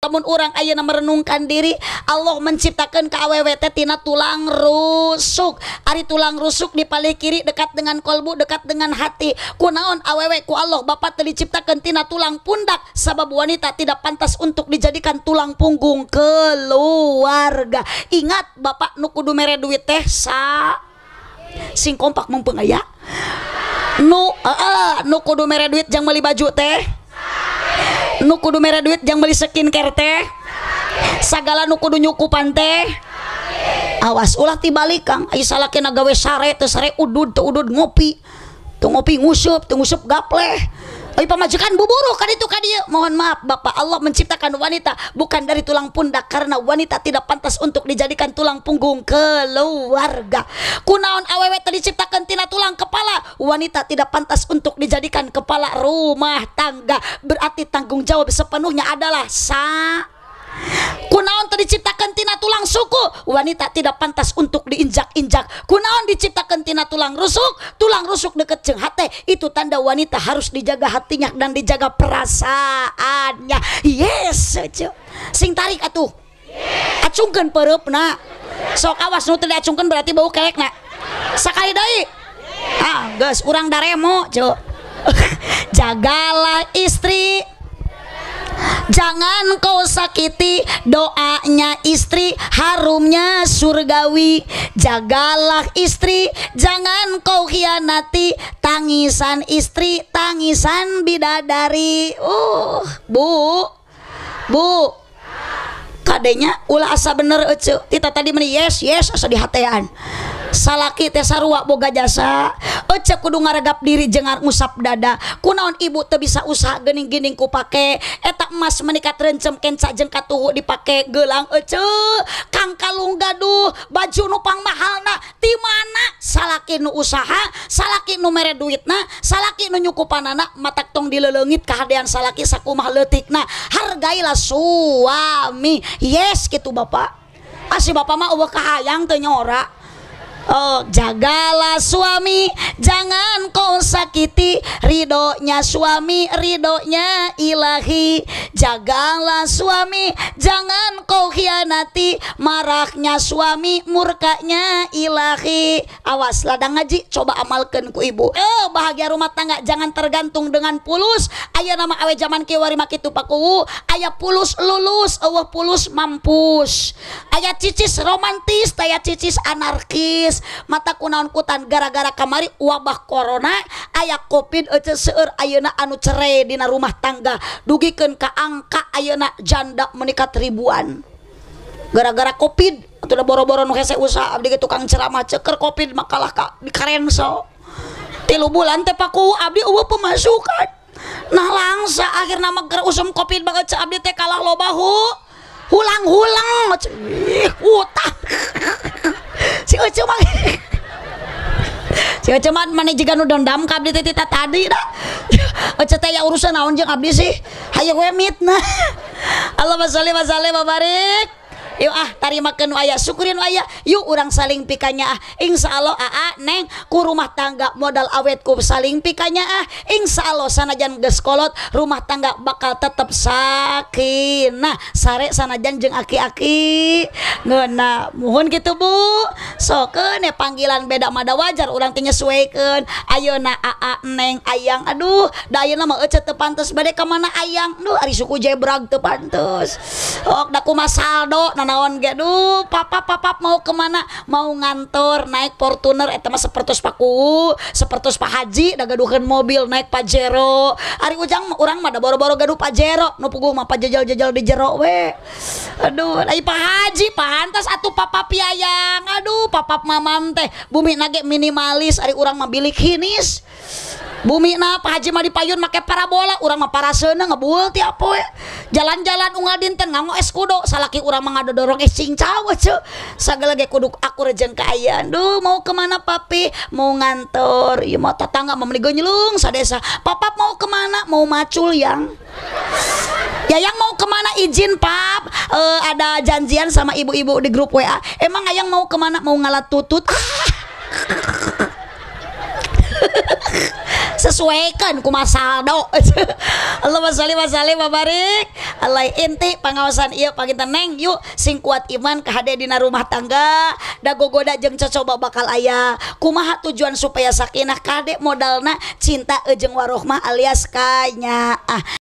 Lamun urang ayeuna merenungkan diri, Allah menciptakan ka awewe teh tina tulang rusuk. Ari tulang rusuk di paling kiri dekat dengan kolbu, dekat dengan hati. Kunaon awewe ku Allah Bapak teh diciptakan tina tulang pundak, sabab wanita tidak pantas untuk dijadikan tulang punggung keluarga. Ingat Bapak nu kudu mere duit teh sa sing kompak mumpung aya. Nu nu kudu mere duit jang meuli baju teh. Nu kudu mere duit jang meuli skincare teh. Sagala nu kudu nyukupan teh. Awas ulah tibalik Kang, ai salakina gawe sare teu sare udud teu udud ngopi. Teu ngopi ngusup, teu ngusup gapleh. Ai pamajikan buburu ka ditu ka dieu. Mohon maaf Bapak, Allah menciptakan wanita bukan dari tulang pundak karena wanita tidak pantas untuk dijadikan tulang punggung keluarga. Kunaon awewe teh diciptakan tina tulang kepala, wanita tidak pantas untuk dijadikan kepala rumah tangga. Berarti tanggung jawab sepenuhnya adalah sa. Kunaon teh diciptakan tina tulang suku, wanita tidak pantas untuk diinjak-injak. Kunaon diciptakan tina tulang rusuk deket jeung hate, itu tanda wanita harus dijaga hatinya dan dijaga perasaannya. Yes, sing tarik atuh. Yes. Acungkeun peureupna. Sok awas nu teu diacungkeun berarti bau kelekna. Sakali deui. Yes. Ah, geus urang daremo, ceu. Jagalah istri, jangan kau sakiti, doanya istri harumnya surgawi. Jagalah istri, jangan kau khianati, tangisan istri tangisan bidadari. Bu, bu, kadenya ulah asa bener ece. Tita tadi meni yes yes asa dihatean. Salaki teh sarua boga jasa. Ece kudu ngaregap diri jeung ngusap dada. Kunaon ibu teu bisa usaha geuning-geuning ku pake eta emas menikat rencem kenca jeung katuhu dipake geulang ece. Kang kalung gaduh baju nu pangmahalna ti mana? Salaki nu usaha, salaki nu mere duitna, salaki nu nyukupanana, matak tong dileleungit kahadean salaki sakumaha leutikna. Hargailah suami. Yes gitu Bapak. Asih Bapak mah eueuh kahayang teu nyora. Oh, jagalah suami, jangan kau sakiti, ridhonya suami, ridhonya ilahi. Jagalah suami, jangan kau khianati, marahnya suami, murkanya ilahi. Awas ladang ngaji, coba amalkan ku ibu. Bahagia rumah tangga jangan tergantung dengan pulus. Aya nama awe zaman kiwari makitu pakuwu, aya pulus lulus, eueuh pulus mampus. Aya cicis romantis, aya cicis anarkis. Mata kunaon kutan gara-gara kamari wabah corona aya covid ece seueur ayeuna anu cerai dina rumah tangga dugikeun ka angka ayeuna janda menikat ribuan gara-gara covid. Atuh da boro-boro nu hese usaha abdi ge tukang ceramah ceker covid makalah ka dikarensel 3 bulan teh paku abdi eueuh pemasukan. Nah langsa akhirna mah keur usum covid banget abdi teh kalah loba hulang-hulang utang. Si Ece mah si Ece mah maneh jiga nu dendam ka abdi teh tita tadi dah. Ece teh ya urusan naon jeung abdi sih. Hayu we mitna. Allahumma sholli wa sallim wa barik. Yuk ah tarimakeun nu aya, syukurin nu aya. Yuk urang saling pikanya ah. Insyaallah aa neng ku rumah tangga modal awet ku saling pikanya ah. Insyaallah sanajan geus kolot rumah tangga bakal tetep sakinah. Sare sanajan jeung aki-aki. Ngeunah muhun kitu Bu. Sokeun panggilan beda mah da wajar urang teh nyesuaikeun. Ayeuna aa neng ayang aduh da ayeuna mah ece teu pantes bade ka mana ayang. Duh ari suku jebrag teu pantes. Ok da kumaha saldo naon ge duh papap mau kemana, mau ngantor naik Fortuner eta mah sapertos paku sapertos Pak Haji da gaduhkeun mobil naik Pajero. Ari ujang urang mah da boro-boro gaduh Pajero nu puguh mah pajejel-jejel di jero we. Aduh ai Pak Haji pantas atuh papap yayang. Aduh papap mamam teh bumi nage minimalis ari urang mah bilik hinis. Bumi na Pak Haji mah dipayun make parabola urang mah paraseuna ngebul tiap poe. Jalan-jalan unggal dinten nganggo es kudo salaki urang mah ngadodorong es cincau ceu. Sagala ge kudu aku rejeng kaayaan. Duh mau kemana papi? Mau ngantor. Ieu mah tatangga mah meuni genyelung sadesa. Papap mau kemana? Mau macul yang. Yayang mau kemana? Izin pap, ada janjian sama ibu-ibu di grup WA. Emang ayang mau kemana? Mau ngalat tutut. Sesuaikan kumaha saldo. Allahumma sholli wa sallim wa barik. Allah, inti pangaosan ieu panginten, Neng, yuk sing kuat iman kahade dina rumah tangga, da gogoda jeung cocoba bakal aya. Kumaha tujuan supaya sakinah? Kade modalna cinta jeung warohmah alias kanyaah.